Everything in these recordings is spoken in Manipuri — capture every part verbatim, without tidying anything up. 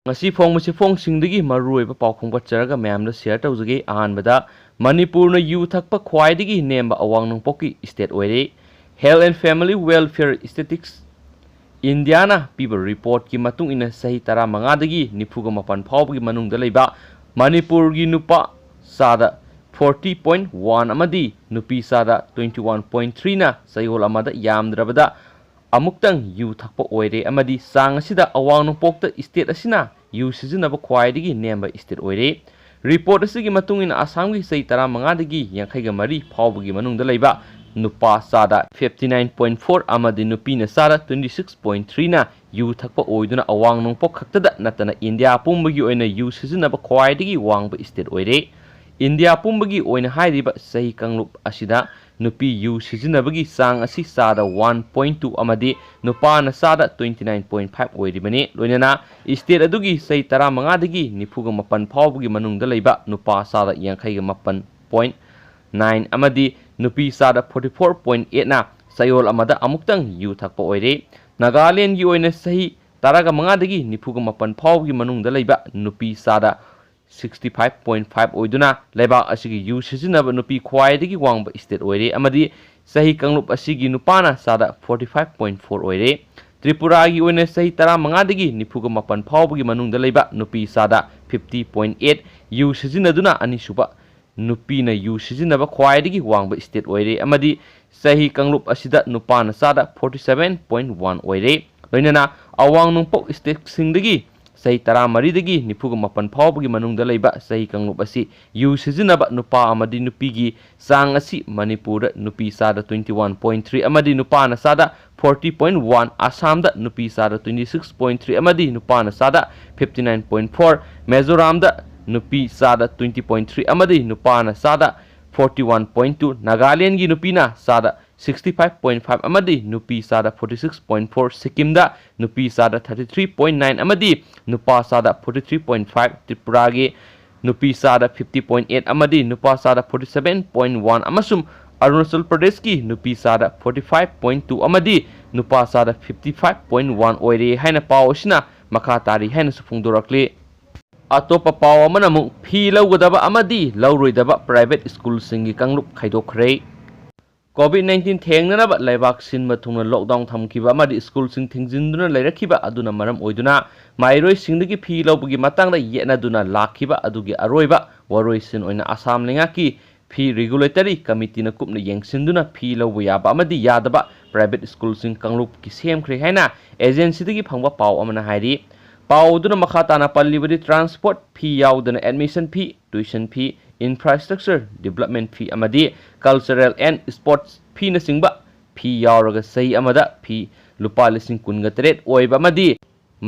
ꯉꯁꯤ ꯐꯣꯡꯕ ꯆꯦꯐꯣꯡꯁꯤꯡꯗꯒꯤ ꯃꯔꯨꯑꯣꯏꯕ ꯄꯥꯎ ꯈꯣꯝꯒꯠꯆꯔꯒ ꯃꯌꯥꯝꯗ share ꯇꯧꯖꯒꯦ꯫ ꯑꯍꯥꯟꯕꯗ, ꯃꯅꯤꯄꯨꯔꯅ ꯌꯨ ꯊꯛꯄ ꯈ꯭ꯋꯥꯏꯗꯒꯤ ꯅꯦꯝꯕ ꯑꯋꯥꯡ ꯅꯣꯡꯄꯣꯛꯀꯤ state ꯑꯣꯏꯔꯦ꯫ Health and Family Welfare Statistics Indiaꯅ ꯄꯤꯕ reportꯀꯤ ꯃꯇꯨꯡ ꯏꯟꯅ, ꯆꯍꯤ ꯇꯔꯥꯃꯉꯥꯗꯒꯤ ꯅꯤꯐꯨꯒ ꯃꯥꯄꯟ ꯐꯥꯎꯕꯒꯤ ꯃꯅꯨꯡꯗ ꯂꯩꯕ ꯃꯅꯤꯄꯨꯔꯒꯤ ꯅꯨꯄꯥ ꯆꯥꯗ forty point one ꯑꯃꯗꯤ ꯅꯨꯄꯤ ꯆꯥꯗ twenty one point threeꯅ ꯆꯌꯣꯜ ꯑꯃꯗ ꯌꯥꯝꯗ꯭ꯔꯕꯗ ꯑꯃꯨꯛꯇꯪ ꯌꯨ ꯊꯛꯄ ꯑꯣꯏꯔꯦ, ꯑꯃꯗꯤ ꯆꯥꯡ ꯑꯁꯤꯗ ꯑꯋꯥꯡ ꯅꯣꯡꯄꯣꯛꯇ state ꯑꯁꯤꯅ ꯌꯨ ꯁꯤꯖꯤꯟꯅꯕ ꯈ꯭ꯋꯥꯏꯗꯒꯤ ꯅꯦꯝꯕ state ꯑꯣꯏꯔꯦ꯫ Report ꯑꯁꯤꯒꯤ ꯃꯇꯨꯡ ꯏꯟꯅ, ꯑꯁꯥꯝꯒꯤ ꯆꯍꯤ ꯇꯔꯥꯃꯉꯥꯗꯒꯤ ꯌꯥꯡꯈꯩꯒ ꯃꯔꯤ ꯐꯥꯎꯕꯒꯤ ꯃꯅꯨꯡꯗ ꯂꯩꯕ ꯅꯨꯄꯥ ꯆꯥꯗ fifty nine point four ꯑꯃꯗꯤ ꯅꯨꯄꯤꯅ ꯆꯥꯗ twenty six point threeꯅ ꯌꯨ ꯊꯛꯄ ꯑꯣꯏꯗꯨꯅ, ꯑꯋꯥꯡ ꯅꯣꯡꯄꯣꯛ ꯈꯛꯇꯗ ꯅꯠꯇꯅ ꯏꯟꯗꯤꯌꯥ ꯄꯨꯝꯕꯒꯤ ꯑꯣꯏꯅ ꯌꯨ ꯁꯤꯖꯤꯟꯅꯕ ꯈ꯭ꯋꯥꯏꯗꯒꯤ ꯋꯥꯡꯕ state ꯑꯣꯏꯔꯦ꯫ ꯏꯟꯗꯤꯌꯥ ꯄꯨꯝꯕꯒꯤ ꯑꯣꯏꯅ ꯍꯥꯏꯔꯤꯕ ꯆꯍꯤ ꯀꯥꯡꯂꯨꯞ ꯑꯁꯤꯗ ꯅꯨꯄꯤ ꯌꯨ ꯁꯤꯖꯤꯟꯅꯕꯒꯤ ꯆꯥꯡ ꯑꯁꯤ ꯆꯥꯗ one point two ꯑꯃꯗꯤ ꯅꯨꯄꯥꯅ ꯆꯥꯗ twenty nine point five ꯑꯣꯏꯔꯤꯕꯅꯤ꯫ ꯂꯣꯏꯅꯅ state ꯑꯗꯨꯒꯤ ꯆꯍꯤ ꯇꯔꯥꯃꯉꯥꯗꯒꯤ ꯅꯤꯐꯨꯒ ꯃꯥꯄꯟ ꯐꯥꯎꯕꯒꯤ ꯃꯅꯨꯡꯗ ꯂꯩꯕ ꯅꯨꯄꯥ ꯆꯥꯗ ꯌꯥꯡꯈꯩꯒ ꯃꯥꯄꯟ point nine ꯑꯃꯗꯤ ꯅꯨꯄꯤ ꯆꯥꯗ forty four point eightꯅ ꯆꯌꯣꯜ ꯑꯃꯗ ꯑꯃꯨꯛꯇꯪ ꯌꯨ ꯊꯛꯄ ꯑꯣꯏꯔꯦ꯫ ꯅꯥꯒꯥꯂꯦꯟꯒꯤ ꯑꯣꯏꯅ ꯆꯍꯤ ꯇꯔꯥꯒ ꯃꯉꯥꯗꯒꯤ ꯅꯤꯐꯨꯒ ꯃꯥꯄꯟ ꯐꯥꯎꯕꯒꯤ ꯃꯅꯨꯡꯗ ꯂꯩꯕ ꯅꯨꯄꯤ ꯆꯥꯗ sixty five point five ꯑꯣꯏꯗꯨꯅ, ꯂꯩꯕꯥꯛ ꯑꯁꯤꯒꯤ ꯌꯨ ꯁꯤꯖꯤꯟꯅꯕ ꯅꯨꯄꯤ ꯈ꯭ꯋꯥꯏꯗꯒꯤ ꯋꯥꯡꯕ state ꯑꯣꯏꯔꯦ, ꯑꯃꯗꯤ ꯆꯍꯤ ꯀꯥꯡꯂꯨꯞ ꯑꯁꯤꯒꯤ ꯅꯨꯄꯥꯅ ꯆꯥꯗ forty five point four ꯑꯣꯏꯔꯦ꯫ ꯇ꯭ꯔꯤꯄꯨꯔꯥꯒꯤ ꯑꯣꯏꯅ ꯆꯍꯤ ꯇꯔꯥꯃꯉꯥꯗꯒꯤ ꯅꯤꯐꯨꯒ ꯃꯥꯄꯟ ꯐꯥꯎꯕꯒꯤ ꯃꯅꯨꯡꯗ ꯂꯩꯕ ꯅꯨꯄꯤ ꯆꯥꯗ fifty point eight ꯌꯨ ꯁꯤꯖꯤꯟꯅꯗꯨꯅ ꯑꯅꯤꯁꯨꯕ ꯅꯨꯄꯤꯅ ꯌꯨ ꯁꯤꯖꯤꯟꯅꯕ ꯈ꯭ꯋꯥꯏꯗꯒꯤ ꯋꯥꯡꯕ state ꯑꯣꯏꯔꯦ, ꯑꯃꯗꯤ ꯆꯍꯤ ꯀꯥꯡꯂꯨꯞ ꯑꯁꯤꯗ ꯅꯨꯄꯥꯅ ꯆꯥꯗ forty seven point one ꯑꯣꯏꯔꯦ꯫ ꯂꯣꯏꯅꯅ ꯑꯋꯥꯡ ꯅꯣꯡꯄꯣꯛ stateꯁꯤꯡꯗꯒꯤ ꯆꯍꯤ ꯇꯔꯥꯃꯔꯤꯗꯒꯤ ꯅꯤꯐꯨꯒ ꯃꯥꯄꯟ ꯐꯥꯎꯕꯒꯤ ꯃꯅꯨꯡꯗ ꯂꯩꯕ ꯆꯍꯤ ꯀꯥꯡꯂꯨꯞ ꯑꯁꯤ ꯌꯨ ꯁꯤꯖꯤꯟꯅꯕ ꯅꯨꯄꯥ ꯑꯃꯗꯤ ꯅꯨꯄꯤꯒꯤ ꯆꯥꯡ ꯑꯁꯤ ꯃꯅꯤꯄꯨꯔꯗ ꯅꯨꯄꯤ ꯆꯥꯗ twenty one point three ꯑꯃꯗꯤ ꯅꯨꯄꯥꯅ ꯆꯥꯗ forty point one, ꯑꯁꯥꯝꯗ ꯅꯨꯄꯤ ꯆꯥꯗ twenty six point three ꯑꯃꯗꯤ ꯅꯨꯄꯥꯅ ꯆꯥꯗ fifty nine point four, ꯃꯤꯖꯣꯔꯥꯝꯗ ꯅꯨꯄꯤ ꯆꯥꯗ twenty point three ꯑꯃꯗꯤ ꯅꯨꯄꯥꯅ ꯆꯥꯗ forty one point two, ꯅꯥꯒꯥꯂꯦꯟꯒꯤ ꯅꯨꯄꯤꯅ ꯆꯥꯗ sixty five point five ꯑꯃꯗꯤ ꯅꯨꯄꯤ ꯆꯥꯗ forty six point four, ꯁꯤꯛꯀꯤꯝꯗ ꯅꯨꯄꯤ ꯆꯥꯗ thirty three point nine ꯑꯃꯗꯤ ꯅꯨꯄꯥ ꯆꯥꯗ forty three point five, ꯇ꯭ꯔꯤꯄꯨꯔꯥꯒꯤ ꯅꯨꯄꯤ ꯆꯥꯗ fifty point eight ꯑꯃꯗꯤ ꯅꯨꯄꯥ ꯆꯥꯗ forty seven point one, ꯑꯃꯁꯨꯡ ꯑꯔꯨꯅꯥꯆꯜ ꯄ꯭ꯔꯗꯦꯁꯀꯤ ꯅꯨꯄꯤ ꯆꯥꯗ forty five point two ꯑꯃꯗꯤ ꯅꯨꯄꯥ ꯆꯥꯗ fifty five point one ꯑꯣꯏꯔꯦ ꯍꯥꯏꯅ ꯄꯥꯎ ꯑꯁꯤꯅ ꯃꯈꯥ ꯇꯥꯔꯤ ꯍꯥꯏꯅꯁꯨ ꯐꯣꯡꯗꯣꯔꯛꯂꯤ꯫ ꯑꯇꯣꯞꯄ ꯄꯥꯎ ꯑꯃꯅ ꯑꯃꯨꯛ ꯐꯤ ꯂꯧꯒꯗꯕ ꯑꯃꯗꯤ ꯂꯧꯔꯣꯏꯗꯕ private schoolꯁꯤꯡꯒꯤ ꯀꯥꯡꯂꯨꯞ ꯈꯥꯏꯗꯣꯛꯈ꯭ꯔꯦ꯫ COVID nineteen ꯊꯦꯡꯅꯅꯕ ꯂꯩꯕꯥꯛ ꯁꯤꯟꯕ ꯊꯨꯡꯅ lockdown ꯊꯝꯈꯤꯕ ꯑꯃꯗꯤ schoolꯁꯤꯡ ꯊꯤꯡꯖꯤꯟꯗꯨꯅ ꯂꯩꯔꯛꯈꯤꯕ ꯑꯗꯨꯅ ꯃꯔꯝ ꯑꯣꯏꯗꯨꯅ ꯃꯍꯩꯔꯣꯏꯁꯤꯡꯗꯒꯤ ꯐꯤ ꯂꯧꯕꯒꯤ ꯃꯇꯥꯡꯗ ꯌꯦꯠꯅꯗꯨꯅ ꯂꯥꯛꯈꯤꯕ ꯑꯗꯨꯒꯤ ꯑꯔꯣꯏꯕ ꯋꯥꯔꯣꯏꯁꯤꯟ ꯑꯣꯏꯅ ꯑꯁꯥꯝ ꯂꯩꯉꯥꯛꯀꯤ ꯐꯤ regulatory committeeꯅ ꯀꯨꯞꯅ ꯌꯦꯡꯁꯤꯟꯗꯨꯅ ꯐꯤ ꯂꯧꯕ ꯌꯥꯕ ꯑꯃꯗꯤ ꯌꯥꯗꯕ private schoolꯁꯤꯡ ꯀꯥꯡꯂꯨꯞꯀꯤ ꯁꯦꯝꯈ꯭ꯔꯦ ꯍꯥꯏꯅ agencyꯗꯒꯤ ꯐꯪꯕ ꯄꯥꯎ ꯑꯃꯅ ꯍꯥꯏꯔꯤ꯫ ꯄꯥꯎ ꯑꯗꯨꯅ ꯃꯈꯥ ꯇꯥꯅ ꯄꯜꯂꯤꯕꯗꯤ transport fee ꯌꯥꯎꯗꯅ admission fee, tuition fee, infrastructure development fee ꯑꯃꯗꯤ cultural and sports feeꯅꯆꯤꯡꯕ fee ꯌꯥꯎꯔꯒ ꯆꯍꯤ ꯑꯃꯗ fee ꯂꯨꯄꯥ ꯂꯤꯁꯤꯡ ꯀꯨꯟꯒ ꯇꯔꯦꯠ ꯑꯣꯏꯕ ꯑꯃꯗꯤ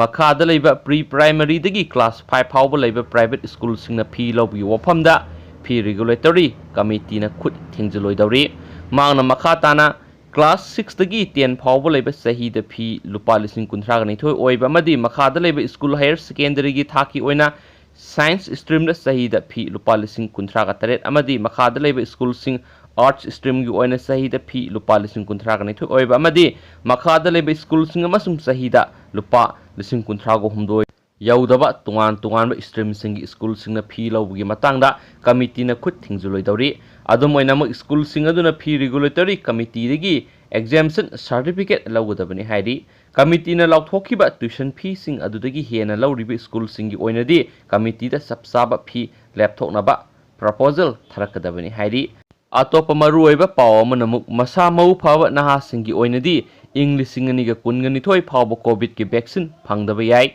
ꯃꯈꯥꯗ ꯂꯩꯕ pre primaryꯗꯒꯤ class five ꯐꯥꯎꯕ ꯂꯩꯕ private schoolꯁꯤꯡꯅ ꯐꯤ ꯂꯧꯕꯒꯤ ꯋꯥꯐꯝꯗ fee regulatory committeeꯅ ꯈꯨꯠ ꯊꯤꯡꯖꯤꯜꯂꯣꯏꯗꯧꯔꯤ꯫ ꯃꯍꯥꯛꯅ ꯃꯈꯥ ꯇꯥꯅ class sixꯇꯒꯤ ten ꯐꯥꯎꯕ ꯂꯩꯕ ꯆꯍꯤꯗ fee ꯂꯨꯄꯥ ꯂꯤꯁꯤꯡ ꯀꯨꯟꯊ꯭ꯔꯥꯒ ꯅꯤꯊꯣꯏ ꯑꯣꯏꯕ ꯑꯃꯗꯤ ꯃꯈꯥꯗ ꯂꯩꯕ school higher secondaryꯒꯤ ꯊꯥꯛꯀꯤ ꯑꯣꯏꯅ science streamꯗ ꯆꯍꯤꯗ fee ꯂꯨꯄꯥ ꯂꯤꯁꯤꯡ ꯀꯨꯟꯊ꯭ꯔꯥꯒ ꯇꯔꯦꯠ ꯑꯃꯗꯤ ꯃꯈꯥꯗ ꯂꯩꯕ schoolꯁꯤꯡ arts streamꯒꯤ ꯑꯣꯏꯅ ꯆꯍꯤꯗ fee ꯂꯨꯄꯥ ꯂꯤꯁꯤꯡ ꯀꯨꯟꯊ꯭ꯔꯥꯒ ꯅꯤꯊꯣꯏ ꯑꯣꯏꯕ ꯑꯃꯗꯤ ꯃꯈꯥꯗ ꯂꯩꯕ schoolꯁꯤꯡ ꯑꯃꯁꯨꯡ ꯆꯍꯤꯗ ꯂꯨꯄꯥ ꯂꯤꯁꯤꯡ ꯀꯨꯟꯊ꯭ꯔꯥꯒ ꯍꯨꯝꯗꯣꯏ ꯌꯧꯗꯕ ꯇꯣꯉꯥꯟ ꯇꯣꯉꯥꯟꯕ streamꯁꯤꯡꯒꯤ schoolꯁꯤꯡꯅ fee ꯂꯧꯕꯒꯤ ꯃꯇꯥꯡꯗ committeeꯅ ꯈꯨꯠ ꯊꯤꯡꯖꯤꯜꯂꯣꯏꯗꯧꯔꯤ꯫ ꯑꯗꯨꯝ ꯑꯣꯏꯅꯃꯛ, schoolꯁꯤꯡ ꯑꯗꯨꯅ fee regulatory committeeꯗꯒꯤ exemption certificate ꯂꯧꯒꯗꯕꯅꯤ ꯍꯥꯏꯔꯤ꯫ Committeeꯅ ꯂꯥꯎꯊꯣꯛꯈꯤꯕ tuition feeꯁꯤꯡ ꯑꯗꯨꯗꯒꯤ ꯍꯦꯟꯅ ꯂꯧꯔꯤꯕ schoolꯁꯤꯡꯒꯤ ꯑꯣꯏꯅꯗꯤ committeeꯗ ꯆꯞ ꯆꯥꯕ fee ꯂꯦꯞꯊꯣꯛꯅꯕ proposal ꯊꯥꯔꯛꯀꯗꯕꯅꯤ ꯍꯥꯏꯔꯤ꯫ ꯑꯇꯣꯞꯄ ꯃꯔꯨꯑꯣꯏꯕ ꯄꯥꯎ ꯑꯃꯅ ꯑꯃꯨꯛ ꯃꯁꯥ ꯃꯎ ꯐꯕ ꯅꯍꯥꯁꯤꯡꯒꯤ ꯑꯣꯏꯅꯗꯤ ꯏꯪ ꯂꯤꯁꯤꯡ ꯑꯅꯤꯒ ꯀꯨꯟꯒ ꯅꯤꯊꯣꯏ ꯐꯥꯎꯕ COVIDꯀꯤ vaccine ꯐꯪꯗꯕ ꯌꯥꯏ꯫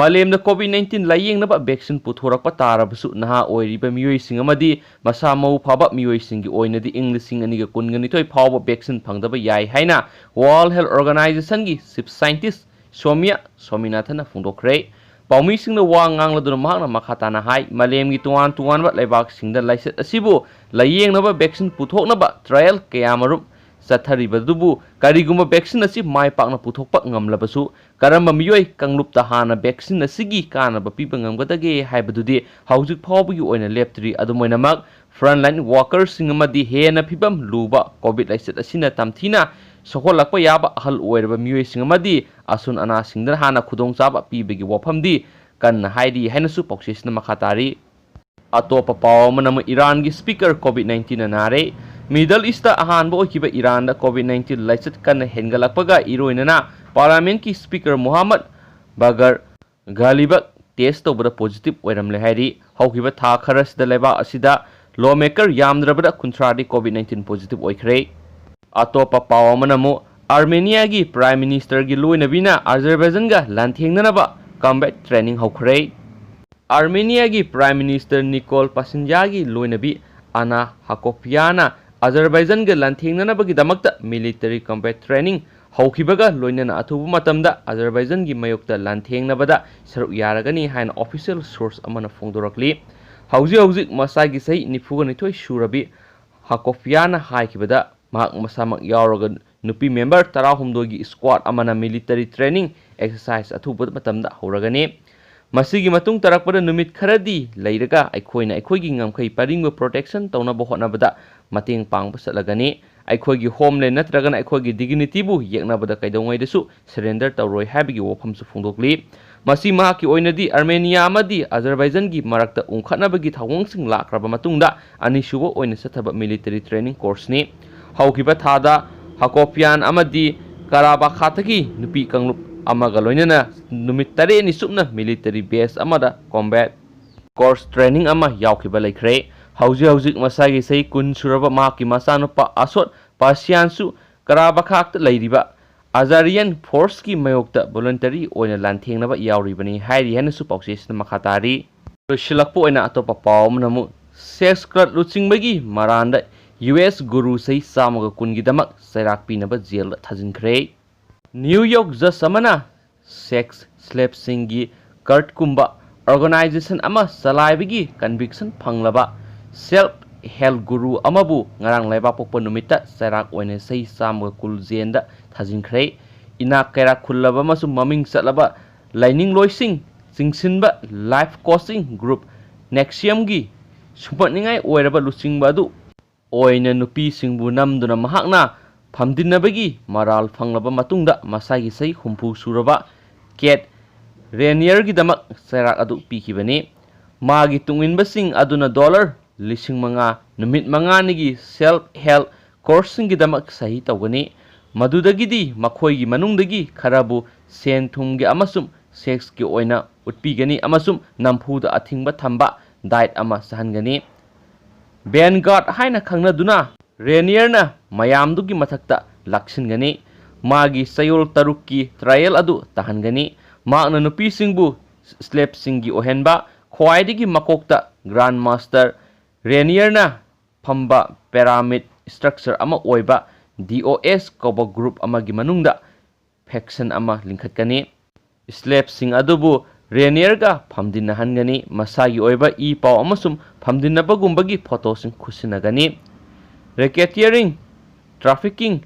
ꯃꯥꯂꯦꯝꯗ COVID nineteen ꯂꯥꯌꯦꯡꯅꯕ vaccine ꯄꯨꯊꯣꯔꯛꯄ ꯇꯥꯔꯕꯁꯨ ꯅꯍꯥ ꯑꯣꯏꯔꯤꯕ ꯃꯤꯑꯣꯏꯁꯤꯡ ꯑꯃꯗꯤ ꯃꯁꯥ ꯃꯎ ꯐꯕ ꯃꯤꯑꯣꯏꯁꯤꯡꯒꯤ ꯑꯣꯏꯅꯗꯤ ꯏꯪ ꯂꯤꯁꯤꯡ ꯑꯅꯤꯒ ꯀꯨꯟꯒ ꯅꯤꯊꯣꯏ ꯐꯥꯎꯕ vaccine ꯐꯪꯗꯕ ꯌꯥꯏ ꯍꯥꯏꯅ World Health Organizationꯒꯤ chief scientist ꯁꯣꯃꯤꯌꯥ ꯁ꯭ꯋꯥꯃꯤꯅꯥꯊꯟꯅ ꯐꯣꯡꯗꯣꯛꯈ꯭ꯔꯦ꯫ ꯄꯥꯎꯃꯤꯁꯤꯡꯅ ꯋꯥ ꯉꯥꯡꯂꯗꯨꯅ ꯃꯍꯥꯛꯅ ꯃꯈꯥ ꯇꯥꯅ ꯍꯥꯏ, ꯃꯥꯂꯦꯝꯒꯤ ꯇꯣꯉꯥꯟ ꯇꯣꯉꯥꯟꯕ ꯂꯩꯕꯥꯛꯁꯤꯡꯗ ꯂꯥꯏꯆꯠ ꯑꯁꯤꯕꯨ ꯂꯥꯌꯦꯡꯅꯕ vaccine ꯄꯨꯊꯣꯛꯅꯕ trial ꯀꯌꯥꯃꯔꯨꯝ ꯆꯠꯊꯔꯤꯕꯗꯨꯕꯨ ꯀꯔꯤꯒꯨꯝꯕ vaccine ꯑꯁꯤ ꯃꯥꯏ ꯄꯥꯛꯅ ꯄꯨꯊꯣꯛꯄ ꯉꯝꯂꯕꯁꯨ ꯀꯔꯝꯕ ꯃꯤꯑꯣꯏ ꯀꯥꯡꯂꯨꯞꯇ ꯍꯥꯟꯅ vaccine ꯑꯁꯤꯒꯤ ꯀꯥꯟꯅꯕ ꯄꯤꯕ ꯉꯝꯒꯗꯒꯦ ꯍꯥꯏꯕꯗꯨꯗꯤ ꯍꯧꯖꯤꯛ ꯐꯥꯎꯕꯒꯤ ꯑꯣꯏꯅ ꯂꯦꯞꯇ꯭ꯔꯤ꯫ ꯑꯗꯨꯝ ꯑꯣꯏꯅꯃꯛ, frontline workerꯁꯤꯡ ꯑꯃꯗꯤ ꯍꯦꯟꯅ ꯐꯤꯕꯝ ꯂꯨꯕ COVID ꯂꯥꯏꯆꯠ ꯑꯁꯤꯅ ꯇꯝꯊꯤꯅ ꯁꯣꯛꯍꯜꯂꯛꯄ ꯌꯥꯕ ꯑꯍꯜ ꯑꯣꯏꯔꯕ ꯃꯤꯑꯣꯏꯁꯤꯡ ꯑꯃꯗꯤ ꯑꯁꯨꯟ ꯑꯅꯥꯁꯤꯡꯗ ꯍꯥꯟꯅ ꯈꯨꯗꯣꯡꯆꯥꯕ ꯄꯤꯕꯒꯤ ꯋꯥꯐꯝꯗꯤ ꯀꯟꯅ ꯍꯥꯏꯔꯤ ꯍꯥꯏꯅꯁꯨ ꯄꯥꯎꯆꯦꯁꯤꯅ ꯃꯈꯥ ꯇꯥꯔꯤ꯫ ꯑꯇꯣꯞꯄ ꯄꯥꯎ ꯑꯃꯅ ꯑꯃꯨꯛ ꯏꯔꯥꯟꯒꯤ speaker COVID nineteenꯅ ꯅꯥꯔꯦ꯫ Middle Eastꯇ ꯑꯍꯥꯟꯕ ꯑꯣꯏꯈꯤꯕ ꯏꯔꯥꯟꯗ COVID nineteen ꯂꯥꯏꯆꯠ ꯀꯟꯅ ꯍꯦꯟꯒꯠꯂꯛꯄꯒ ꯏꯔꯣꯏꯅꯅ parliamentꯀꯤ speaker ꯃꯨꯍꯝꯃꯗ ꯕꯒꯔ ꯘꯥꯂꯤꯕ test ꯇꯧꯕꯗ positive ꯑꯣꯏꯔꯝꯂꯦ ꯍꯥꯏꯔꯤ꯫ ꯍꯧꯈꯤꯕ ꯊꯥ ꯈꯔꯁꯤꯗ ꯂꯩꯕꯥꯛ ꯑꯁꯤꯗ lawmaker ꯌꯥꯝꯗ꯭ꯔꯕꯗ ꯀꯨꯟꯊ꯭ꯔꯥꯗꯤ COVID nineteen positive ꯑꯣꯏꯈ꯭ꯔꯦ꯫ ꯑꯇꯣꯞꯄ ꯄꯥꯎ ꯑꯃꯅ ꯑꯃꯨꯛ Armeniaꯒꯤ Prime Ministerꯒꯤ ꯂꯣꯏꯅꯕꯤꯅ Azerbaijanꯒ ꯂꯥꯟꯊꯦꯡꯅꯅꯕ combat training ꯍꯧꯈ꯭ꯔꯦ꯫ Armeniaꯒꯤ Prime Minister Nikol Pashinyanꯒꯤ ꯂꯣꯏꯅꯕꯤ Anna Hakopianꯅ Azerbaijanꯒ ꯂꯥꯟꯊꯦꯡꯅꯅꯕꯒꯤꯗꯃꯛꯇ military combat training ꯍꯧꯈꯤꯕꯒ ꯂꯣꯏꯅꯅ ꯑꯊꯨꯕ ꯃꯇꯝꯗ Azerbaijanꯒꯤ ꯃꯥꯌꯣꯛꯇ ꯂꯥꯟꯊꯦꯡꯅꯕꯗ ꯁꯔꯨꯛ ꯌꯥꯔꯒꯅꯤ ꯍꯥꯏꯅ official source ꯑꯃꯅ ꯐꯣꯡꯗꯣꯔꯛꯂꯤ꯫ ꯍꯧꯖꯤꯛ ꯍꯧꯖꯤꯛ ꯃꯁꯥꯒꯤ ꯆꯍꯤ ꯅꯤꯐꯨꯒ ꯅꯤꯊꯣꯏ ꯁꯨꯔꯕꯤ Hakopianꯅ ꯍꯥꯏꯈꯤꯕꯗ, ꯃꯍꯥꯛ ꯃꯁꯥꯃꯛ ꯌꯥꯎꯔꯒ ꯅꯨꯄꯤ member ꯇꯔꯥꯍꯨꯝꯗꯣꯏꯒꯤ squad ꯑꯃꯅ military training exercise ꯑꯊꯨꯕ ꯃꯇꯝꯗ ꯍꯧꯔꯒꯅꯤ꯫ ꯃꯁꯤꯒꯤ ꯃꯇꯨꯡ ꯇꯥꯔꯛꯄꯗ ꯅꯨꯃꯤꯠ ꯈꯔꯗꯤ ꯂꯩꯔꯒ ꯑꯩꯈꯣꯏꯅ ꯑꯩꯈꯣꯏꯒꯤ ꯉꯝꯈꯩ ꯄꯔꯤꯡꯕ protection ꯇꯧꯅꯕ ꯍꯣꯠꯅꯕꯗ ꯃꯇꯦꯡ ꯄꯥꯡꯕ ꯆꯠꯂꯒꯅꯤ꯫ ꯑꯩꯈꯣꯏꯒꯤ homeland ꯅꯠꯇ꯭ꯔꯒꯅ ꯑꯩꯈꯣꯏꯒꯤ dignityꯕꯨ ꯌꯦꯛꯅꯕꯗ ꯀꯩꯗꯧꯉꯩꯗꯁꯨ surrender ꯇꯧꯔꯣꯏ ꯍꯥꯏꯕꯒꯤ ꯋꯥꯐꯝꯁꯨ ꯐꯣꯡꯗꯣꯛꯂꯤ꯫ ꯃꯁꯤ ꯃꯍꯥꯛꯀꯤ ꯑꯣꯏꯅꯗꯤ Armenia ꯑꯃꯗꯤ Azerbaijanꯒꯤ ꯃꯔꯛꯇ ꯎꯪꯈꯠꯅꯕꯒꯤ ꯊꯧꯑꯣꯡꯁꯤꯡ ꯂꯥꯛꯈ꯭ꯔꯕ ꯃꯇꯨꯡꯗ ꯑꯅꯤꯁꯨꯕ ꯑꯣꯏꯅ ꯆꯠꯊꯕ military training courseꯅꯤ꯫ ꯍꯧꯈꯤꯕ ꯊꯥꯗ Hakopian ꯑꯃꯗꯤ Karabakhꯇꯒꯤ ꯅꯨꯄꯤ ꯀꯥꯡꯂꯨꯞ ꯑꯃꯒ ꯂꯣꯏꯅꯅ ꯅꯨꯃꯤꯠ ꯇꯔꯦꯠꯅꯤ ꯆꯨꯞꯅ military base ꯑꯃꯗ combat course training ꯑꯃ ꯌꯥꯎꯈꯤꯕ ꯂꯩꯈ꯭ꯔꯦ꯫ ꯍꯧꯖꯤꯛ ꯍꯧꯖꯤꯛ ꯃꯁꯥꯒꯤ ꯆꯍꯤ ꯀꯨꯟ ꯁꯨꯔꯕ ꯃꯍꯥꯛꯀꯤ ꯃꯆꯥꯅꯨꯄꯥ ꯑꯁꯣꯠ ꯄꯥꯁꯤꯌꯥꯟꯁꯨ ꯀꯔꯥꯕꯈꯥꯛꯇ ꯂꯩꯔꯤꯕ Azerian forceꯀꯤ ꯃꯥꯌꯣꯛꯇ voluntary ꯑꯣꯏꯅ ꯂꯥꯟꯊꯦꯡꯅꯕ ꯌꯥꯎꯔꯤꯕꯅꯤ ꯍꯥꯏꯔꯤ ꯍꯥꯏꯅꯁꯨ ꯄꯥꯎꯆꯦꯁꯤꯅ ꯃꯈꯥ ꯇꯥꯔꯤ꯫ ꯂꯣꯏꯁꯤꯜꯂꯛꯄ ꯑꯣꯏꯅ ꯑꯇꯣꯞꯄ ꯄꯥꯎ ꯑꯃꯅ ꯑꯃꯨꯛ sex cult ꯂꯨꯆꯤꯡꯕꯒꯤ ꯃꯔꯥꯟꯗ US ꯒꯨꯔꯨ ꯆꯍꯤ ꯆꯥꯝꯃꯒ ꯀꯨꯟꯒꯤꯗꯃꯛ ꯆꯩꯔꯥꯛ ꯄꯤꯅꯕ jailꯗ ꯊꯥꯖꯤꯟꯈ꯭ꯔꯦ꯫ New York judge ꯑꯃꯅ sex slaveꯁꯤꯡꯒꯤ cultꯀꯨꯝꯕ organization ꯑꯃ ꯆꯂꯥꯏꯕꯒꯤ conviction ꯐꯪꯂꯕ self help guru ꯑꯃꯕꯨ ꯉꯔꯥꯡ ꯂꯩꯕꯥꯛꯄꯣꯛꯄ ꯅꯨꯃꯤꯠꯇ ꯆꯩꯔꯥꯛ ꯑꯣꯏꯅ ꯆꯍꯤ ꯆꯥꯝꯃꯒ ꯀꯨꯟ jailꯗ ꯊꯥꯖꯤꯟꯈ꯭ꯔꯦ꯫ ꯏꯅꯥꯛ ꯀꯩꯔꯥꯛ ꯈꯨꯜꯂꯕ ꯑꯃꯁꯨꯡ ꯃꯃꯤꯡ ꯆꯠꯂꯕ ꯂꯥꯏꯅꯤꯡꯂꯣꯏꯁꯤꯡ ꯆꯤꯡꯁꯤꯟꯕ life coaching group NXIVMꯒꯤ ꯁꯨꯝꯍꯠꯅꯤꯡꯉꯥꯏ ꯑꯣꯏꯔꯕ ꯂꯨꯆꯤꯡꯕ ꯑꯗꯨ ꯑꯣꯏꯅ ꯅꯨꯄꯤꯁꯤꯡꯕꯨ ꯅꯝꯗꯨꯅ ꯃꯍꯥꯛꯅ ꯐꯝꯗꯤꯟꯅꯕꯒꯤ ꯃꯔꯥꯜ ꯐꯪꯂꯕ ꯃꯇꯨꯡꯗ ꯃꯁꯥꯒꯤ ꯆꯍꯤ ꯍꯨꯝꯐꯨ ꯁꯨꯔꯕ ꯀꯦꯠ ꯔꯦꯅꯤꯌꯔꯒꯤꯗꯃꯛ ꯆꯩꯔꯥꯛ ꯑꯗꯨ ꯄꯤꯈꯤꯕꯅꯤ꯫ ꯃꯥꯒꯤ ꯇꯨꯡꯏꯟꯕꯁꯤꯡ ꯑꯗꯨꯅ ꯗꯣꯂꯔ ꯂꯤꯁꯤꯡ ꯃꯉꯥ ꯅꯨꯃꯤꯠ ꯃꯉꯥꯅꯤꯒꯤ ꯁꯦꯜꯐ ꯍꯦꯜꯞ ꯀꯣꯔꯁꯁꯤꯡꯒꯤꯗꯃꯛ ꯁꯍꯤ ꯇꯧꯒꯅꯤ꯫ ꯃꯗꯨꯗꯒꯤꯗꯤ ꯃꯈꯣꯏꯒꯤ ꯃꯅꯨꯡꯗꯒꯤ ꯈꯔꯕꯨ ꯁꯦꯟ ꯊꯨꯝꯒꯤ ꯑꯃꯁꯨꯡ ꯁꯦꯛꯁꯀꯤ ꯑꯣꯏꯅ ꯎꯠꯄꯤꯒꯅꯤ ꯑꯃꯁꯨꯡ ꯅꯝꯐꯨꯗ ꯑꯊꯤꯡꯕ ꯊꯝꯕ ꯗꯥꯏꯠ ꯑꯃ ꯆꯥꯍꯟꯒꯅꯤ꯫ ꯚꯦꯟꯒꯥꯔꯗ ꯍꯥꯏꯅ ꯈꯪꯅꯗꯨꯅ ꯔꯦꯅꯤꯌꯔꯅ ꯃꯌꯥꯝꯗꯨꯒꯤ ꯃꯊꯛꯇ ꯂꯥꯛꯁꯤꯟꯒꯅꯤ꯫ ꯃꯥꯒꯤ ꯆꯌꯣꯜ ꯇꯔꯨꯛꯀꯤ ꯇ꯭ꯔꯥꯌꯦꯜ ꯑꯗꯨ ꯇꯥꯍꯟꯒꯅꯤ꯫ ꯃꯍꯥꯛꯅ ꯅꯨꯄꯤꯁꯤꯡꯕꯨ ꯁ꯭ꯂꯦꯞꯁꯤꯡꯒꯤ ꯑꯣꯏꯍꯟꯕ, ꯈ꯭ꯋꯥꯏꯗꯒꯤ ꯃꯀꯣꯛꯇ ꯒ꯭ꯔꯥꯟ ꯃꯥꯁꯇꯔ ꯔꯦꯅꯤꯌꯔꯅ ꯐꯝꯕ ꯄꯦꯔꯥꯃꯤꯗ ꯁ꯭ꯇ꯭ꯔꯛꯆꯔ ꯑꯃ ꯑꯣꯏꯕ ꯗꯤ ꯑꯣ ꯑꯦꯁ ꯀꯧꯕ ꯒ꯭ꯔꯨꯞ ꯑꯃꯒꯤ ꯃꯅꯨꯡꯗ ꯐꯦꯛꯁꯟ ꯑꯃ ꯂꯤꯡꯈꯠꯀꯅꯤ꯫ ꯁ꯭ꯂꯦꯞꯁꯤꯡ ꯑꯗꯨꯕꯨ ꯔꯦꯅꯤꯌꯔꯒ ꯐꯝꯗꯤꯟꯅꯍꯟꯒꯅꯤ꯫ ꯃꯁꯥꯒꯤ ꯑꯣꯏꯕ ꯏ ꯄꯥꯎ ꯑꯃꯁꯨꯡ ꯐꯝꯗꯤꯟꯅꯕꯒꯨꯝꯕꯒꯤ ꯐꯣꯇꯣꯁꯤꯡ ꯈꯨꯠꯁꯤꯟꯅꯒꯅꯤ꯫ ꯔꯦꯀꯦꯇꯤꯌꯔꯤꯡ, ꯇ꯭ꯔꯥꯐꯤꯀꯤꯡ,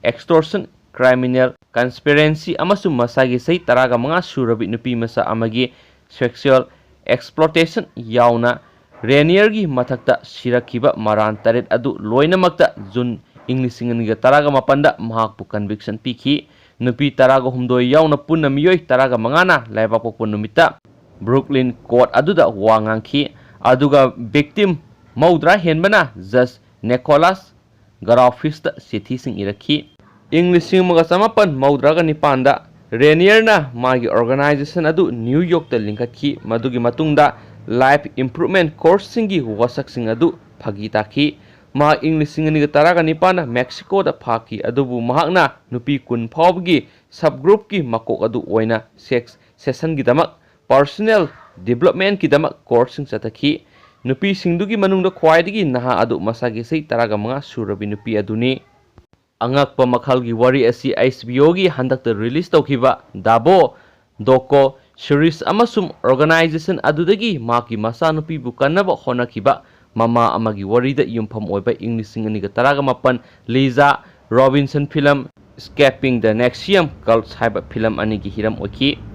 ꯑꯦꯛꯁꯇꯣꯔꯁꯟ, ꯀ꯭ꯔꯥꯏꯃꯤꯅꯦꯜ ꯀꯟꯁꯄꯤꯔꯦꯟꯁꯤ ꯑꯃꯁꯨꯡ ꯃꯁꯥꯒꯤ ꯆꯍꯤ ꯇꯔꯥꯒ ꯃꯉꯥ ꯁꯨꯔꯕꯤ ꯅꯨꯄꯤ ꯃꯆꯥ ꯑꯃꯒꯤ ꯁꯦꯛꯁꯨꯑꯦꯜ ꯑꯦꯛꯁꯄ꯭ꯂꯣꯇꯦꯁꯟ ꯌꯥꯎꯅ ꯔꯦꯅꯤꯌꯔꯒꯤ ꯃꯊꯛꯇ ꯁꯤꯔꯛꯈꯤꯕ ꯃꯔꯥꯟ ꯇꯔꯦꯠ ꯑꯗꯨ ꯂꯣꯏꯅꯃꯛꯇ ꯖꯨꯟ ꯏꯪ ꯂꯤꯁꯤꯡ ꯑꯅꯤꯒ ꯇꯔꯥꯒ ꯃꯥꯄꯟꯗ ꯃꯍꯥꯛꯄꯨ ꯀꯟꯚꯤꯛꯁꯟ ꯄꯤꯈꯤ꯫ ꯅꯨꯄꯤ ꯇꯔꯥꯒ ꯍꯨꯝꯗꯣꯏ ꯌꯥꯎꯅ ꯄꯨꯟꯅ ꯃꯤꯑꯣꯏ ꯇꯔꯥꯒ ꯃꯉꯥꯅ ꯂꯩꯕꯥꯛꯄꯣꯛꯄ ꯅꯨꯃꯤꯠꯇ ꯕ꯭ꯔꯨꯛꯂꯤꯟ ꯀꯣꯔꯠ ꯑꯗꯨꯗ ꯋꯥ ꯉꯥꯡꯈꯤ, ꯑꯗꯨꯒ ꯚꯤꯛꯇꯤꯝ ꯃꯧꯗ꯭ꯔꯥ ꯍꯦꯟꯕꯅ ꯖꯖ ꯅꯤꯀꯣꯂꯥꯁ ꯒꯔꯥꯎꯐꯤꯁꯇ ꯆꯤꯊꯤꯁꯤꯡ ꯏꯔꯛꯈꯤ꯫ ꯏꯪ ꯂꯤꯁꯤꯡ ꯑꯃꯒ ꯆꯃꯥꯄꯟ ꯃꯧꯗ꯭ꯔꯥꯒ ꯅꯤꯄꯥꯟꯗ ꯔꯦꯅꯤꯌꯔꯅ ꯃꯥꯒꯤ ꯑꯣꯔꯒꯅꯥꯏꯖꯦꯁꯟ ꯑꯗꯨ ꯅ꯭ꯌꯨ ꯌꯣꯔꯛꯇ ꯂꯤꯡꯈꯠꯈꯤ꯫ ꯃꯗꯨꯒꯤ ꯃꯇꯨꯡꯗ ꯂꯥꯏꯐ ꯏꯝꯄ꯭ꯔꯨꯚꯃꯦꯟꯠ ꯀꯣꯔꯁꯁꯤꯡꯒꯤ ꯋꯥꯁꯛꯁꯤꯡ ꯑꯗꯨ ꯐꯥꯒꯤ ꯇꯥꯈꯤ꯫ ꯃꯍꯥꯛ ꯏꯪ ꯂꯤꯁꯤꯡ ꯑꯅꯤꯒ ꯇꯔꯥꯒ ꯅꯤꯄꯥꯟꯗ ꯃꯦꯛꯁꯤꯀꯣꯗ ꯐꯥꯈꯤ, ꯑꯗꯨꯕꯨ ꯃꯍꯥꯛꯅ ꯅꯨꯄꯤ ꯀꯨꯟ ꯐꯥꯎꯕꯒꯤ ꯁꯕꯒ꯭ꯔꯨꯞꯀꯤ ꯃꯀꯣꯛ ꯑꯗꯨ ꯑꯣꯏꯅ ꯁꯦꯛꯁ ꯁꯦꯁꯟꯒꯤꯗꯃꯛ ꯄꯔꯁꯣꯅꯦꯜ ꯗꯤꯕꯦꯂꯞꯃꯦꯟꯠꯀꯤꯗꯃꯛ ꯀꯣꯔꯁꯁꯤꯡ ꯆꯠꯊꯈꯤ꯫ ꯅꯨꯄꯤꯁꯤꯡꯗꯨꯒꯤ ꯃꯅꯨꯡꯗ ꯈ꯭ꯋꯥꯏꯗꯒꯤ ꯅꯍꯥ ꯑꯗꯨ ꯃꯁꯥꯒꯤ ꯆꯍꯤ ꯇꯔꯥꯒ ꯃꯉꯥ ꯁꯨꯔꯕꯤ ꯅꯨꯄꯤ ꯑꯗꯨꯅꯤ꯫ ꯑꯉꯛꯄ ꯃꯈꯜꯒꯤ ꯋꯥꯔꯤ ꯑꯁꯤ ꯑꯩꯆ ꯕꯤ ꯑꯣꯒꯤ ꯍꯟꯗꯛꯇ ꯔꯤꯂꯤꯖ ꯇꯧꯈꯤꯕ ꯗꯥꯕꯣ ꯗꯣꯀꯣ ꯁꯤꯔꯤꯖ ꯑꯃꯁꯨꯡ ꯑꯣꯔꯒꯅꯥꯏꯖꯦꯁꯟ ꯑꯗꯨꯗꯒꯤ ꯃꯍꯥꯛꯀꯤ ꯃꯆꯥꯅꯨꯄꯤꯕꯨ ꯀꯟꯅꯕ ꯍꯣꯠꯅꯈꯤꯕ ꯃꯃꯥ ꯑꯃꯒꯤ ꯋꯥꯔꯤꯗ ꯌꯨꯝꯐꯝ ꯑꯣꯏꯕ ꯏꯪ ꯂꯤꯁꯤꯡ ꯑꯅꯤꯒ ꯇꯔꯥꯒ ꯃꯥꯄꯟ Lisa Robinson film Escaping the NXIVM Cult ꯍꯥꯏꯕ ꯐꯤꯂꯝ ꯑꯅꯤꯒꯤ ꯍꯤꯔꯝ ꯑꯣꯏꯈꯤ꯫